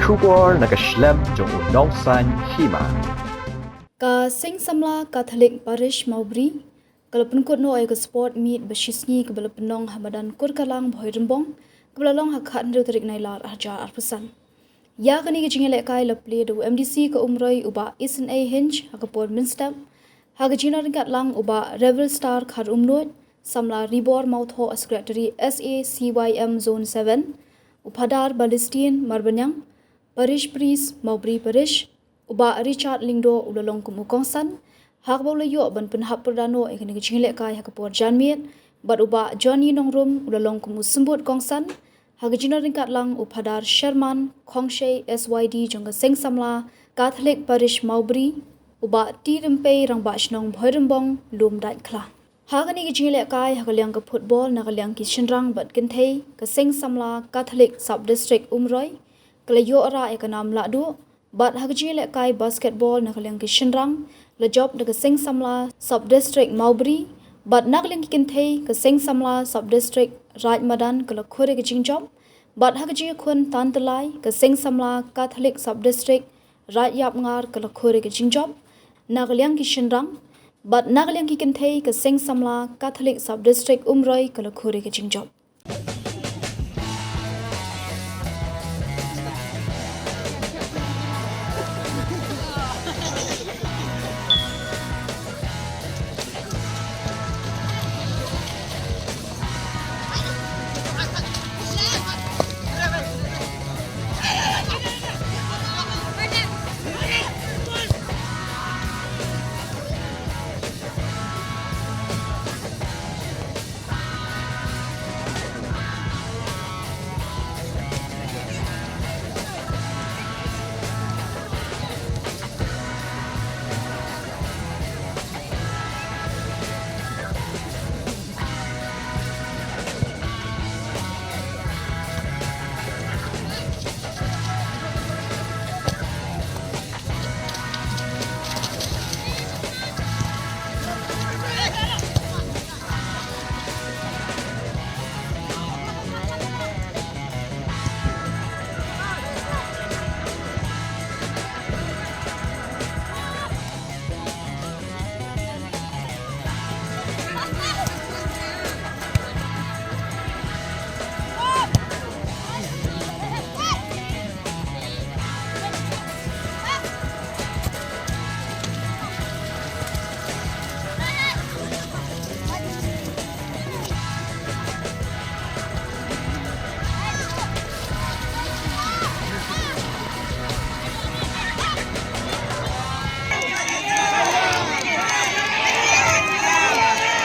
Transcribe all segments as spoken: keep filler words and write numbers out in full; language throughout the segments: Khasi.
Khubor na ka shlem jong u Nongsaiñ Hima. Ka Seng Samla Catholic Parish Mawbri ka la pynkut noh ïa ka sport meet ba shisngi kaba la pynlong ha madan Kurkalang Bhoirymbong, kaba la long ha ka khathynriew tarik Nailar arhajar arphew san. Ïa kane ka jingïalehkai la plie da u M D C ka Umroi u Bah Isynei Hinge ha ka por mynstep. Ha ka jingïaryngkat lang u Bah Revel Star Kharumnuid, Samla Ribor Mawthoh, Secretary S A C Y M Zone seven, u Phadar Balestine Marbaniang, Parish Priest, Mawbri Parish, u Bah Richard Lyngdoh u la long kum u kongsan, ha kaba u la ïoh ban pynhap pyrda noh ïa kane ka jingïalehkai ha ka por janmiet, bad u Bah Johnny Nongrum u la long kum u symbud kongsan, ha ka jingïaryngkat lang u Phadar Sherman Khongshei S Y D jong ka Seng Samla Catholic Parish Mawbri, u Bah T Rympei Rangbah Shnong Bhoirymbong Lumdaitkhla. Ha kane ka jingïalehkai ha ka liang ka football na ka liang ki shynrang bad kynthei, ka Seng Samla Catholic Sub District Umroi ka la ïoh rah ïa ka nam lahduh, bad ha ka jingïalehkai basketball na ka liang ki shynrang la jop da ka Seng Samla Sub District Mawbri, bad na ka liang ki kynthei ka Seng Samla Sub District Raid Madan ka la khur ïa ka jingjop, bad ha ka jingïakhun tan tylli ka Seng Samla Catholic Sub District Raid Ïapngar ka la khur ïa ka jingjop. Na ka liang ki shynrang bad na ka liang ki kynthei ka Seng Samla Catholic Sub District Umroi ka la khur ïa ka jingjop.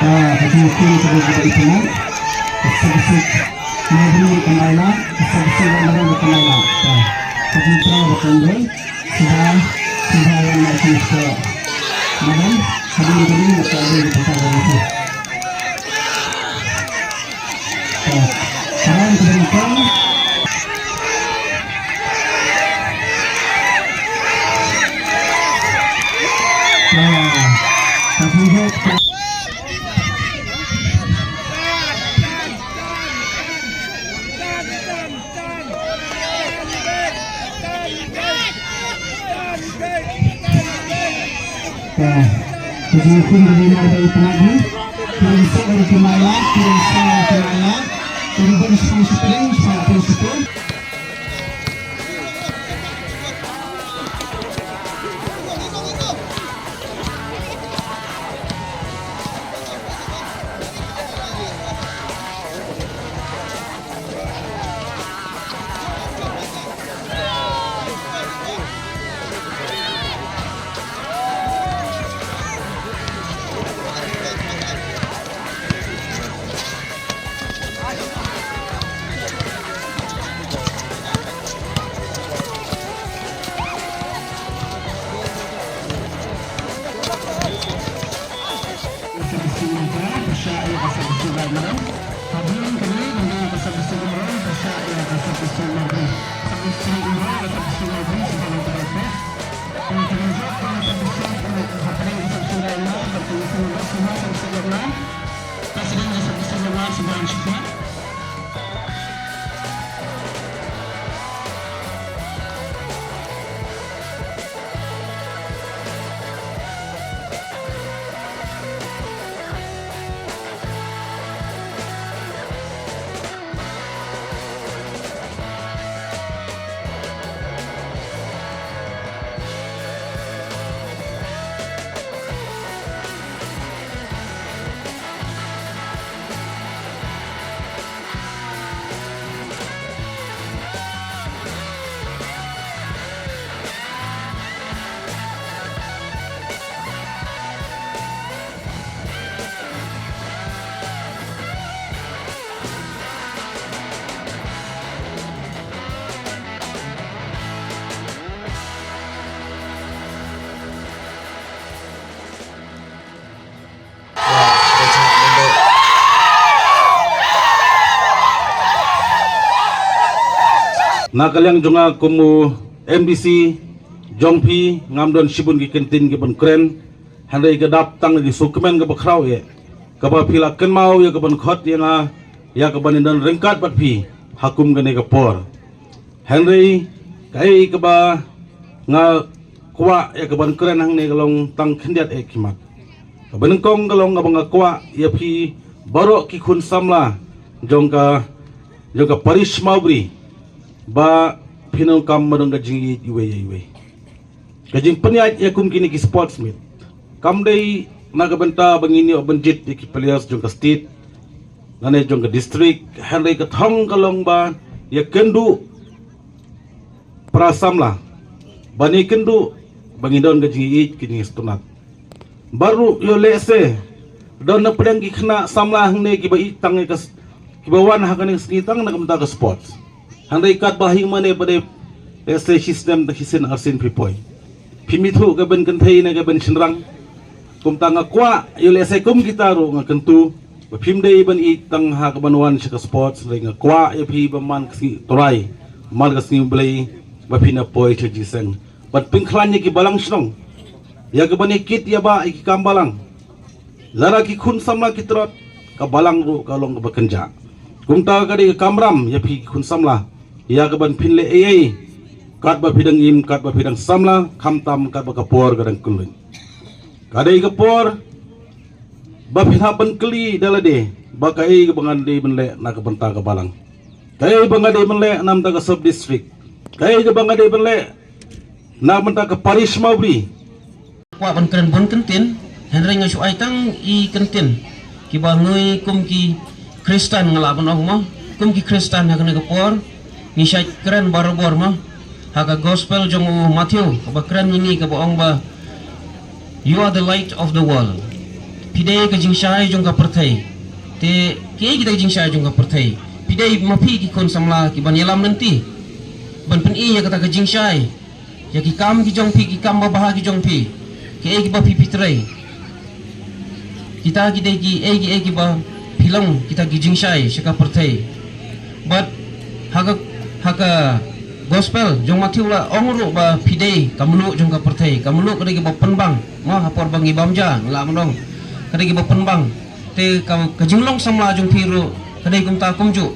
Ah, ka jingkren ka dei kaba itynnad. Ka sabsik Mawbri ka Mailak, ka sabsik Mawbri ka Mailak. Ah, ka jingkren ka dei. Sida, sida wan na jingkren. Madam, hadin ka dei na ka dei ka dei. Na ka liang jong nga kum u M D C jong phi, ngam don shibun ki kyntien ki ban kren, hynrei ka dap tang ki sngewkmen kaba khraw eh, kaba phi la kynmaw ïa ka ban khot ïa nga, ïa ka ban ïadon ryngkat bad phi ha kum kane ka por. Hynrei kaei kaba nga kwah ïa ka ban kren hangne ka long tang khyndiat eh ki mat. Kaba nyngkong ka long kaba nga kwah ïa phi baroh ki khun samla jong ka, jong ka parish Mawbri, ba phin ym kam ban don ka jingïeit iwei ïa iwei. Ka jingpynïaid ïa kum kine ki sports meet kam dei na ka bynta ba ngin ïoh ban jied ïa ki players jong ka state lane jong ka district, hynrei ka thong ka long ban ïakynduh para samla, ban ïakynduh ba ngin don ka jingïeit, ka jingsngewtynnat. Bad ruh ïoh lehse don na pdeng ki khynnah samla hangne kiba ïeit tang ïa ka s-, kiba wan ha kane ka sngi tang na ka bynta ka sports. Hynrei katba hi mane pat de, lehse shisnem tang shisien arsien phi poi, phim ithuh ka ban kynthei ne ka ban shynrang. Kumta nga kwah ïoh lehse kum kita ruh nga kyntu ba phim dei ban ïeit tang ha ka ban wan sha ka sports, hynrei nga kwah ïa phi ba man ka sngi Trai, man ka sngi Blei, ba phin ïa poi sha jingseng ban pynkhlaiñ ïa ki balang shnong, ïa ka ban ïa kit ïa ba ïa ki kam balang. Lada ki khun samla ki tlot, ka balang ruh ka long kaba kynjah. Kumta ka dei ka kamram ïa phi ki khun samla, ïa ka ban phin leh ei ei katba phi dang im, katba phi dang samla, khamtam katba ka por ka dang kylluid. Ka dei ka por ba phin hap ban kylli da lade ba kaei kaba ngan dei ban leh na ka bynta ka balang, kaei ba nga dei ban leh na bynta ka sub district, kaei kaba nga dei ban leh na bynta ka parish Mawbri. Kwah ban kren bun kyntien, hynrei nga shu ai tang i kyntien kiba ngi kum ki Khristan, nga lah ban ong mo, kum ki Khristan ha kane ka por ngi shait kren barabor mo ha ka gospel jong u Matthew kaba kren ïa ngi kaba ong ba, "You are the light of the world." Phi dei ka jingshai jong ka pyrthei. Te kiei kita ki jingshai jong ka pyrthei? Phi dei ma phi ki khun samla ki ban ïalam lynti ban pyni ïa kata ka jingshai ïa ki kam ki jong phi, ki kam babha ki jong phi. Kiei kiba phi, phi trei, kita ki dei kiei kiei kiba phi long kita ki jingshai sha ka pyrthei. Bad ha ka, ha ka gospel jong Matthew la ong ruh ba phi dei ka mluh jong ka pyrthei. Ka mluh ka dei kaba pynbang, mo, ha por ba ngi bam ja, nga lah ban ong, ka dei kaba pynbang. Te ka, ka jinglong samla jong phi ruh ka dei kumta kumjuh.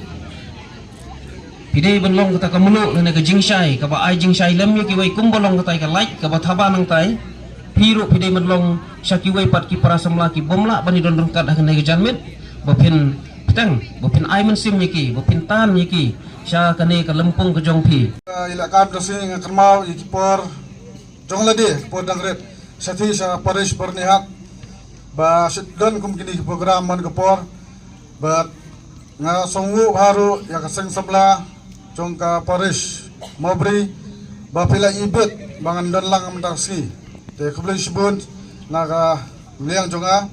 Phi dei ban long kata ka mluh lane ka jingshai kaba ai jingshai lem ïa kiwei, kumba long kata ka light kaba thaba nangtai. Phi ruh phi dei ban long sha kiwei pat ki para samla ki bym lah ban ïadon ryngkat ha kane ka janmiet, ba phin pteng, ba phin ai mynsiem ïa ki, ba phin tan ïa ki sha kane ka lympung ka jong phi. Ïa la ka mynta sngi nga kynmaw ïa ki por jong lade, ki por dang rit, shathie sha parish Byrnihat, ba shu don kum kine ki program man ka por. Bad nga sngewnguh bha ruh ïa ka seng samla jong ka parish Mawbri ba phi la ibit ba ngan don lang mynta ka sngi. Te khublei shibun na ka liang jong nga.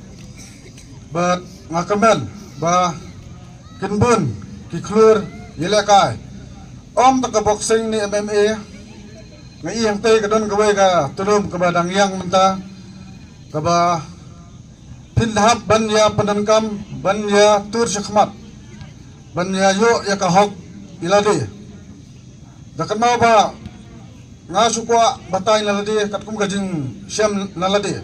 Bad nga kmen ba kin bun ki khlur ïalehkai. Ym tang ka boxing ne M M A, nga i hangtei ka don kawei ka tulum kaba dang ïeng mynta, kaba phin hap ban ïa pyndonkam, ban ïa tur shakhmat, ban ïa ïoh ïa ka hok ïa lade. Da kynmaw ba nga shu kwah batai na lade katkum ka jingshem na lade.